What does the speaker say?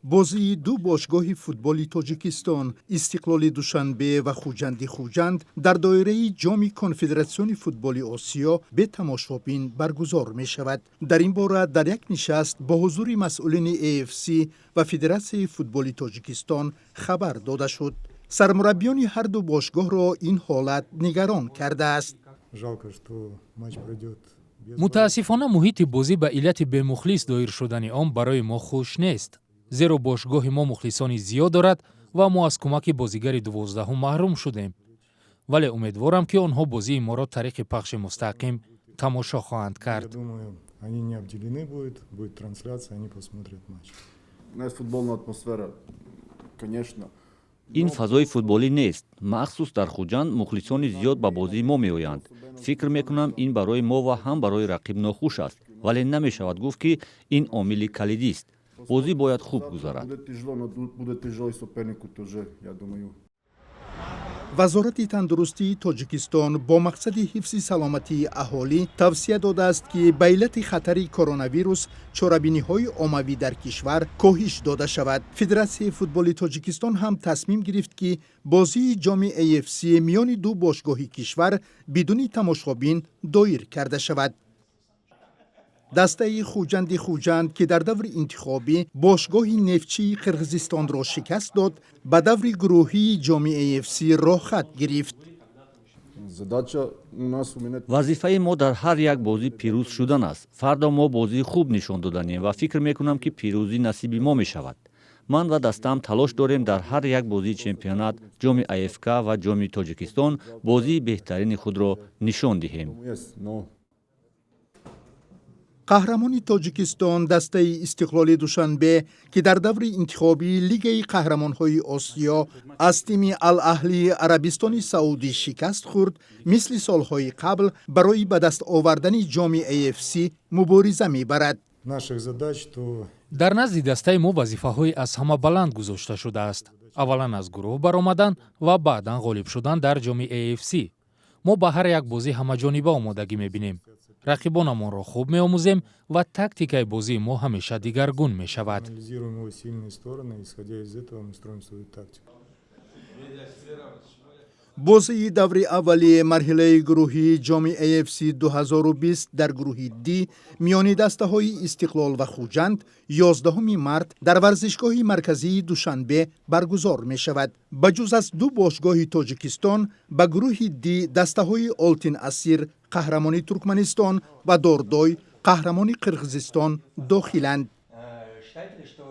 Бозии ду бошгоҳи футболи Тоҷикистон, Истиқлоли Душанбе ва Хуҷанди Хуҷанд, дар доираи Ҷоми Конфедератсиони футболи Осиё бетамошобин баргузор мешавад. Дар ин бора дар як нишаст бо ҳузури масъулини AFC ва Федератсияи футболи Тоҷикистон хабар дода шуд. Сармураббиёни ҳарду бошгоҳро ин ҳолат нигарон кардааст. Жалко, что матч пройдет без Мутаассифона, муҳити бозӣ ба иллати бемухлис доир шудани он барои мо хуш нест, зеро бошгоҳи мо мухлисони зиёд дорад ва мо аз кӯмаки бозигари 12-ум маҳрум шудем. Вале умедворам, ки онҳо бозии моро тариқи пахши мустақим тамошо хоҳанд Я кард. думаю, они не обделены будут, будет трансляция, они посмотрят матч. Не футбольная атмосфера, конечно. Ин фазои футболӣ нест. Махсус дар Хуҷанд мухлисони зиёд ба бозии мо меоянд. Фикр мекунам, ин барои мо ва ҳам барои рақиб нохуш аст, вале намешавад гуфт, ки ин омили калидист. Бозӣ бояд хуб гузарад. Будет тяжело, но будет тяжело и сопернику тоже, я думаю. Вазорати тандурустии Тоҷикистон бо мақсади ҳифзи саломатии аҳолӣ тавсия додааст, ки ба иллати хатари коронавирус чорабиниҳои оммавӣ дар кишвар коҳиш дода шавад. Федератсияи футболи Тоҷикистон ҳам тасмим гирифт, ки бозии ҷоми AFC миёни ду бошгоҳи кишвар бидуни тамошобин доир карда шавад. Дастаи Хуҷанди Хуҷанд, ки дар даври интихобӣ бошгоҳи Нефтчии Қирғизистонро шикаст дод, ба даври гурӯҳии ҷоми AFC роҳхат гирифт. Задача у нас, у меня Вазифаи мо дар ҳар як бозӣ пирӯз шудан аст. Фардо мо бозии хуб нишон доданем ва фикр мекунам, ки пирӯзӣ насиби мо мешавад. Ман ва дастаам талош дорем дар ҳар як бозии чемпионат, ҷоми АФК ва Ҷоми Тоҷикистон бозии беҳтарини худро нишон диҳем. Есть, но Қаҳрамони Тоҷикистон, дастаи Истиқлоли Душанбе, ки дар даври интихобии Лигаи қаҳрамонҳои Осиё аз тими Ал-Аҳлии Арабистони Саудӣ шикаст хӯрд, мисли солҳои қабл барои ба даст овардани ҷоми AFC мубориза мебарад. Наших задач, то Дар назди дастаи мо вазифаҳои аз ҳама баланд гузошта шудааст: аввалан, аз гурӯҳ баромадан ва баъдан ғолиб шудан дар ҷоми AFC. Мо ба ҳар як бозӣ ҳамаҷониба омодагӣ мебинем, рақибонамонро хуб меомӯзем ва тактикаи бозии мо ҳамеша дигаргун мешавад. Анализируем его сильные стороны, исходя из этого мы строим свою тактику. Бозии даври аввали марҳилаи гурӯҳии ҷоми AFC 2020 дар гурӯҳи Д миёни дастаҳои Истиқлол ва Хуҷанд 11 март дар варзишгоҳи марказии Душанбе баргузор мешавад. Ба ҷуз аз ду бошгоҳи Тоҷикистон, ба гурӯҳи Д дастаҳои Олтин Асир, қаҳрамони Туркманистон, ва Дордой, қаҳрамони Қирғизистон, дохиланд. Считаете ли, что